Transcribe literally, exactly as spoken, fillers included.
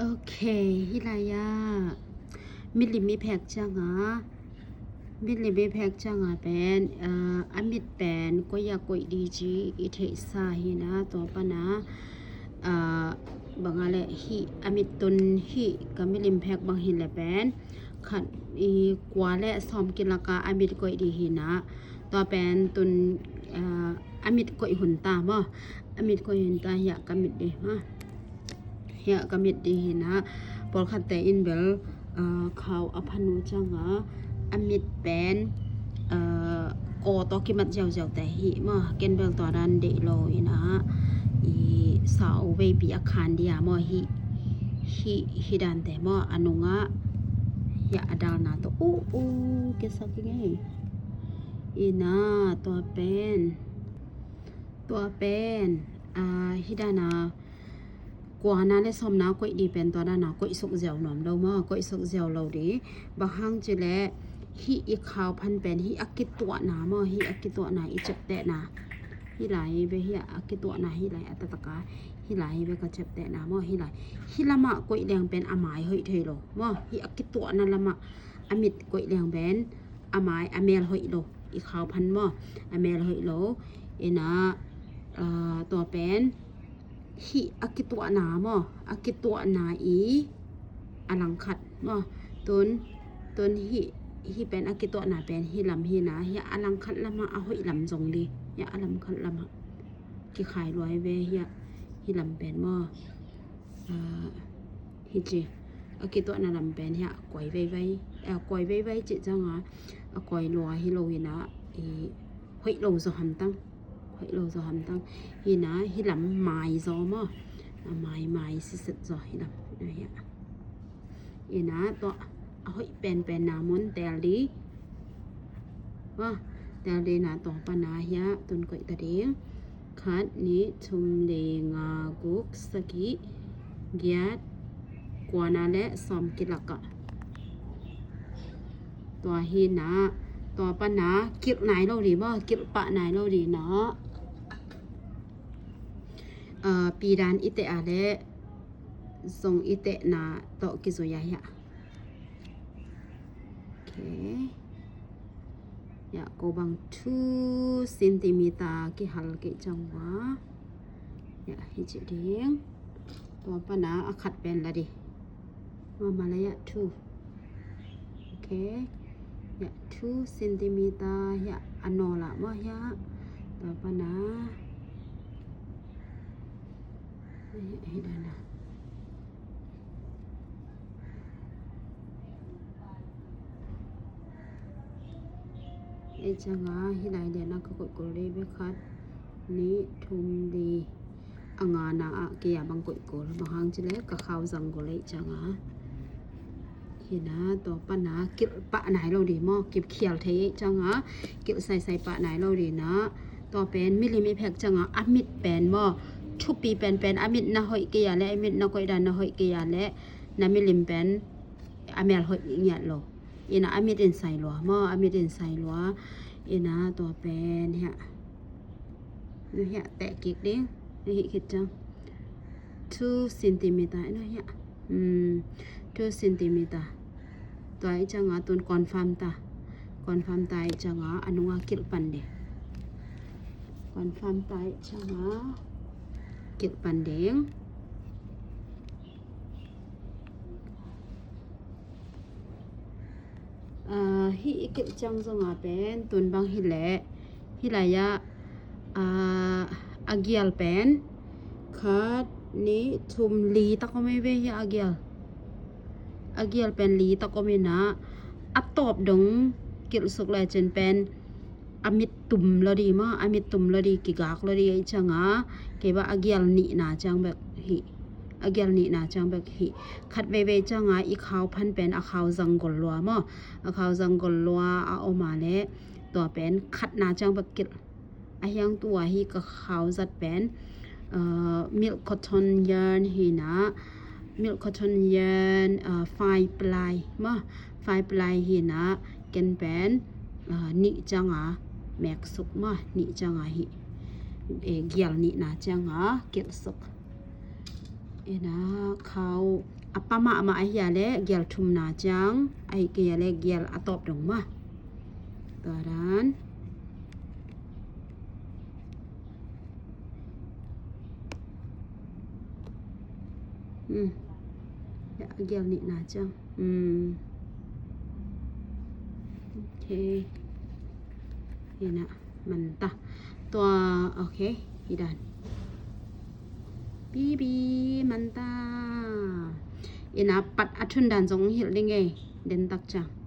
Ok, hilai a milim i phek chiang a, milim i phek chiang a pen, ah, a mit pen koi a koih di chih i theihsa hi na, tua pan a, ah, bang a leh hih a mit tun hih ka milim phek bang hi leh pen khat, i kua leh sawm kilak a a mit koih di hi na, tua pen tun, ah, a mit koih hun ta maw, a mit koih hun ta, hiah ka mit di maw. Hiah ka mit di hi na, pawlkhat te in bel, ah, khau a phan uh chiang a, a mit pen, ah, kaw toh kimat ziauziau te hi maw, ken bel tua dan deih lou hi na, i sau veipi a khan di a maw, hih, hih, hih dan te maw, a nung a, hiah a dal na toh, uh, uh, ke sak i ngei. Hi na, tua pen, tua pen, ah, hih dan a, kua na leh sawm na koih di pen tua dan a koih suk ziau nuam lou maw, koih suk ziau lou di. Bang hang chi leh hih i khau phan pen hih a kituahna maw, hih a kituahna i cheptehna. Hilai ve, hih a kituahna, hilai a taktak a, hilai ve ka cheptehna maw, hilai. Hih lam a koih leng pen a mai hoih thei lou maw, hih a kituahna lam a a mit koih leng pen a mai, a mel hoih lou, i khau phan maw, a mel hoih lou. Hi na, ah, tua pen hih a kituahna maw, a kituahna i a langkhat maw. Tun, tun hih, hih pen a kituahna pen hih lam hi na, hiah a langkhat lam a a hoih lam zong di, hiah a langkhat lam a kikhai lua ve, hiah, hih lam pen maw. Ah, hichi, a kituahna lam pen hiah koi veivei, ah, koi veivei chih chiang a, a koi lua hi lou hi na, i hoih lou zaw hamtang, hoih lou zaw hamtang. Hi na, hih lam mai zaw maw, a mai, mai siset zaw hih lam, na hiah. Hi na, tua a hoih penpen na mun tel di. Maw, tel di na, tua pan a hiah tun koih ta ding. Khat, nih, thum, li, nga, guk, sagih, giat, kua na leh sawm kilak a. Tua hi na, tua pan a kilh nai lou di maw, kilh pah nai lou di na. Ah, pi dan i teh a leh zong i tehna toh kizui a hiah. Ok. Hiah kou bang two centimeter kihal kei chiang ua. Hiah, hichi ding. Tua pan a a khat pen la di. Maw, maw la hiah two. Ok. Hiah two centimeter hiah a nawl a maw hiah. Tua pan a. Hiah, hiah dan a. Hichiang a, hilai lian a ka koih kul di ve, khat, nih, thum, li. A nga na ah kei a bang koih kul, bang hang chi leh ka khau zang kul hichiang a. Hi na, tua pan a kilh pah nai lou di maw, kilh khial thei hichiang a, kilh saisai pah nai lou di na. Tua pen milim i phek chiang a, a mit pen maw, thupi penpen, a mit na hoih kei a leh, a mit na koih dan na hoih kei a leh, na milim pen a mel hoih ngiat lou. Hi na, a mit in sai lua maw, a mit in sai lua. Hi na, tua pen hiah. Na hiah teh kik ding. Na hih khit chiang two centimeter, na hiah. Hmm, two centimeter. Tua hichiang a tun confirm ta. Confirm ta hichiang a, a nung a kilh pan di. Confirm ta hichiang a kilh pan ding. Ah, hih i kilh chiang zong a pen tun bang hi leh, hilai a, ah, a gial pen khat, nih, thum, li tak om hi ve, hiah a gial. A gial pen li tak om hi na, a tawp dong kilh suk leh chin pen a mit tum lou di maw, a mit tum lou di, kigak lou di hichiang a, kei bang a gial nihna chiang bek hi. A gial nihna chiang bek hi. Khat veivei chiang a i khau phan pen a khau zang gol lua maw. A khau zang gol lua a om a leh, tua pen khatna chiang bek kilh. A hiang tua hi ka khau zat pen, uh, milk cotton yarn hi na, milk cotton yarn, uh, five ply maw, five ply hi na, ken pen, ah, nih chiang a mek suk maw, nih chiang a hi, eh, gial nihna chiang a kilh suk. Hi na, khau, A pha mahmah ahia leh gial thumna chiang, ahihkeileh gial a tawp dong mah. Tua dan. Hmm. Ya, gial nihna chiang. Hmm. Okay. Ina, man ta. Tua, okay, hi dan. Bibi, man ta. Ina pat a thun dan zong hilh ding e, den tak chiang.